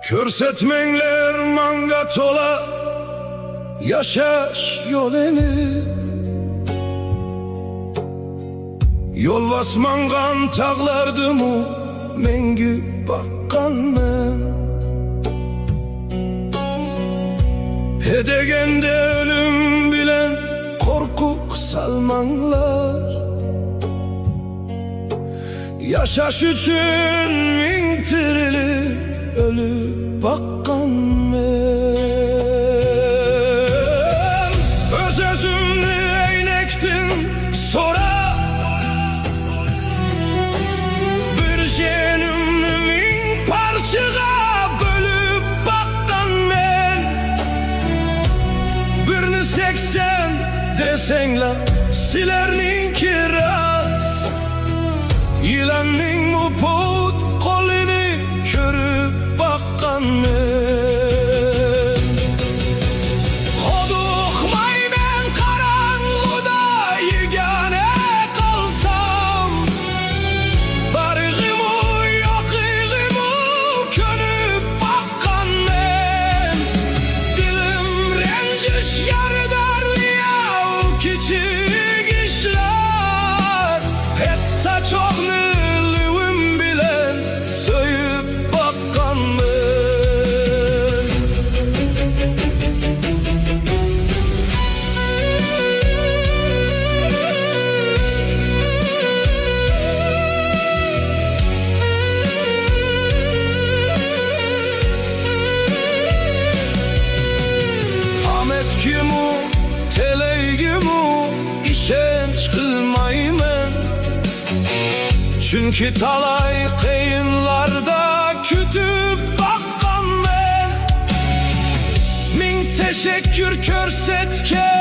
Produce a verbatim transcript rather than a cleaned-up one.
كۆرسەتمەڭلار ماڭا تولا ياشاش يولىنى. يولۋاس ماڭغان تاغلاردىمۇ مەڭگۈ باققانمەن. ھەدەگەندە ئۆلۈم بىلەن قورقۇق سالماڭلار. ياشاش ئۈچۈن مىڭ تىرىلىپ ئۆلۈپ باققانمەن. ئۆز-ئۆزۈمنى ئەينەكتىن سوراپ، بىر جېنىمنى مىڭ پارچىغا بۆلۈپ باققانمەن. بىرنى سەكسەن دېسەڭلار، سىلەرنىڭكى راست. يىلاننىڭمۇ پۇت قولىنى كۆرۈپ باققانمەن. ھودۇقمايمەن قاراڭغۇدا يېگانە قالسام، بارغىمۇ يوقىغىمۇ كۆنۈپ باققانمەن. دىلىم رەنجىش يارىدارلىياۋ كىچىك ئىشلار. ھەتتا چوغنى لېۋىم بىلەن سۆيۈپ باققانمەن. ئامەتكىمۇ، تەلەيگىمۇ ئىشەنچ قىلمايمەن. چۈنكى تالاي قىيىنلاردا كۈتۈپ باققانمەن. مىڭ تەشەككۈر كۆرسەتكەن